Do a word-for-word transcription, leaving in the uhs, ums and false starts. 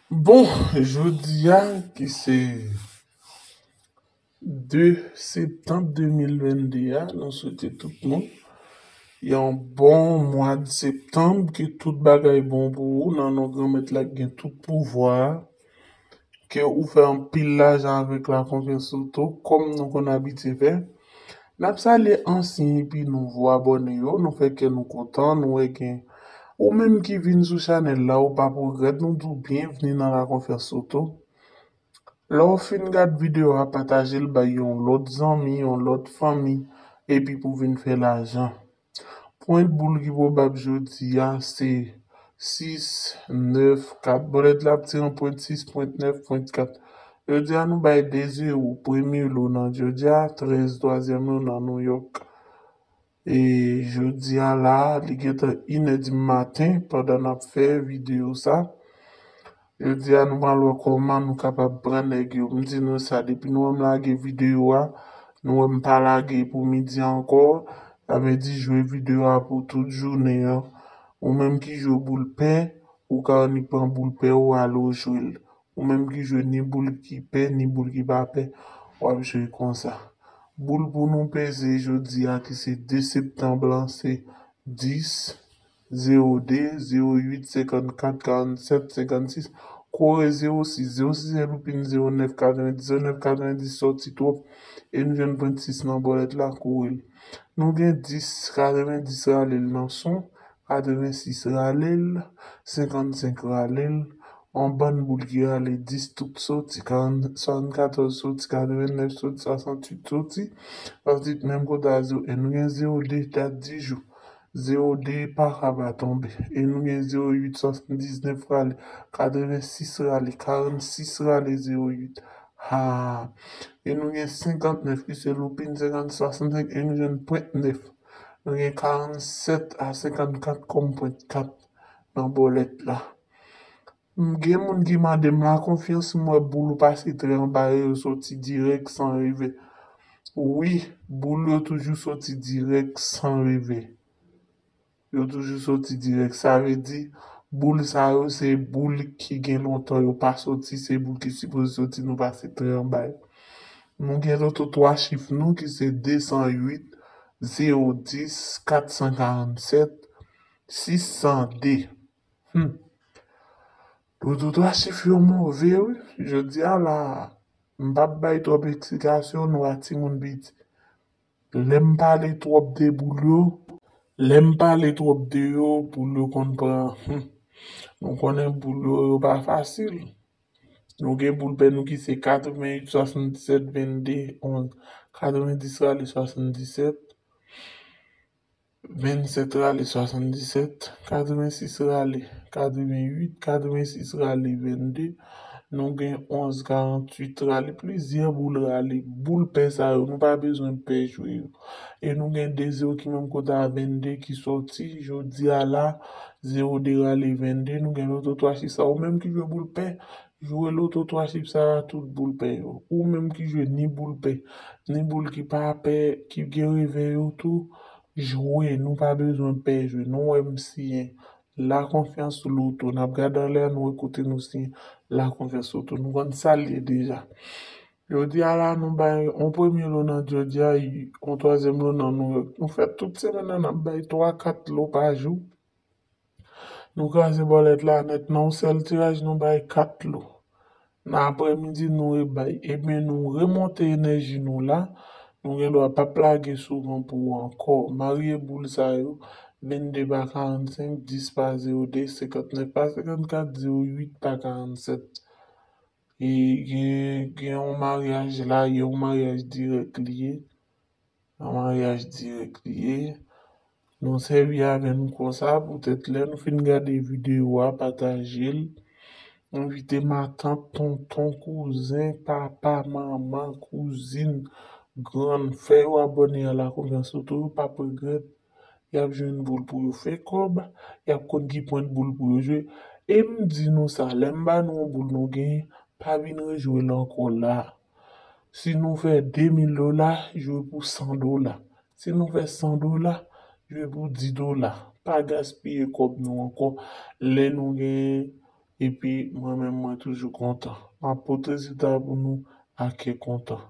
Bon, jodi a, ki se de septanm de mil vennde a, nou swete tout moun yon bon mwa de septanm, ke tout bagay bon pou ou, nan non Granmèt la ki gen tout pouvwa a, ke ou fè anpil lajan avèk la konfyans loto, kòm nou konn abitye fè. N ap salye ansyen epi nouvo abòne yo, nou fè kè nou kontan, nou wè gen ou menm ki vin sou chanèl la, ou p ap regrèt, nou di w byenvni nan la konfyans loto. Lè w fin gad videyo a, pataje l bay yon lòt zanmi, yon lòt fanmi, epi pou vin fè lajan. Pwent boul ki pwobab jodi a se sis, nèf, kat. Bòlèt la ap tire yon pwent sis, pwent nèf, pwent kat. Jodi a nou bay de zewo, premye lo nan Jòji a, trèz twazyèm lo nan Nouyòk. E jodi a la, li gentan inè di maten pandan n ap fè videyo sa. Jodi a nou pral wè kòman nou kapab pran nèg yo. M di nou sa, depi nou wè m lage videyo a, nou wè m pa lage pou midi ankò, sa vle di jwe videyo a pou tout jounen an. Ou menm ki jwe boul pè, ou ka annik pran boul pè ou ale w jwe l. Ou menm ki jwe ni boul ki pè, ni boul ki pa pè, w ap jwe konsa. Boul pou nou peze jodi a ki se de septanm lan se dis, zewo de, zewo uit, senkannkat, karannsèt, senkannsis. Kore zewo sis, zewo sis se loupin, zewo nèf katrevendis, zewo nèf katrevendis sòti twòp, e nou jwenn pwent sis nan bòlèt la, kore l. Nou gen dis, katrevendis rale l nan son, katrevennsis rale l, senkannsenk rale l, yon bann boul ki rale dis tout soti, karann, swasannkatòz soti, katrevennèf soti, swasantuit soti, swasantuit menm kote a zewo en, nou gen zewo de dat di jou, zewo de pa ka pa tonbe, e nou gen zewo uit, swasanndisnèf rale, katrevensis rale, karannsis rale zewo uit. Ha! E nou gen senkantnèf ki se loupin, senkant, swasannsenk, e nou jwenn pwent nèf. Nou gen karannsèt a senkannkat kòm pwent kat nan bòlèt la. M gen moun ki mande m la konfyans, m wè boul ou pase trè anba yo, yo soti dirèk san reve. Wi, boul yo toujou soti dirèk san reve. Yo toujou soti dirèk. Sa vle di, boul sa yo se boul ki gen lontan yo pa soti, se boul ki sipoze soti, nou pase trè anba yo. Nou gen loto twa chif nou ki se de san uit, zewo dis, kat san karannsèt, sis san de. Hmm. Loto twa chif yo move, wi. Jodi a la, m p ap bay twòp eksplikasyon, nou a timoun piti. Lè m pale twòp de boul yo, lè m pale twòp de yo, boul yo konn pran, hmm. Nou konnen boul yo, yo pa fasil. Nou gen boul pè nou ki se katreven uit, swasanndisèt, vennde, onz. Katrevendis rale swasanndisèt. Vennsèt rale swasanndisèt, katrevensis rale katreven uit, katrevensis rale vennde, nou gen onz karanntuit rale, plizyè boul rale. Boul pè sa yo, nou pa bezwen pè jwe yo. E nou gen de zewo ki menm kote a vennde ki soti, jodi a la, zewo de rale vennde, nou gen loto twa chif sa. Ou menm ki jwe boul pè, jwe loto twa chif sa a, tout boul pè yo. Ou menm ki jwe ni boul pè, ni boul ki pa pè, ki gen revè yo tou, jwe, nou pa bezwen pè jwe. Nou wè m siyen La Confiance Loto. N ap gade anlè a, nou wè kote nou siyen La Confiance Loto. Nou konn sa l ye deja. Jodi a la, nou bay yon premye lo nan Jòji a, yon twazyèm lo nan Nouyòk. Nou fè tout semèn nan, n ap bay twa, kat lo pa jou. Nou kraze bòlèt la nèt. Nan yon sèl tiraj, nou bay kat lo. Nan aprèmidi, nou rebay. Ebyen, nou remonte enèji nou la. Nou gen dwa p ap lage souvan pou ou ankò. Marye boul sa yo, vennde pa karannsenk, dis pa zewo de, senkantnèf pa senkantkat, zewo uit pa karannsèt. E gen, gen yon maryaj la, gen yon maryaj dirèk li ye. Yon maryaj dirèk li ye. Nou sèvi avè nou konsa, poutèt lè nou fin gade videyo a, pataje l. Envite matant, tonton, kouzen, papa, manman, kouzin, grann, fè yo abòne a La Confiance Loto, yo p ap regrèt. Y ap jwenn boul pou yo fè kòb, y ap konn ki pwent boul pou yo jwe. E m di nou sa, lè m ba nou yon boul nou genyen, pa vin rejwe l ankò la. Si nou fè de mil dola, jwe pou san dola. Si nou fè san dola, jwe pou dis dola. Pa gaspiye kòb nou ankò. Lè nou gen Epi mwen menm mwen toujou kontan. M ap pote rezilta pou nou ak kè kontan.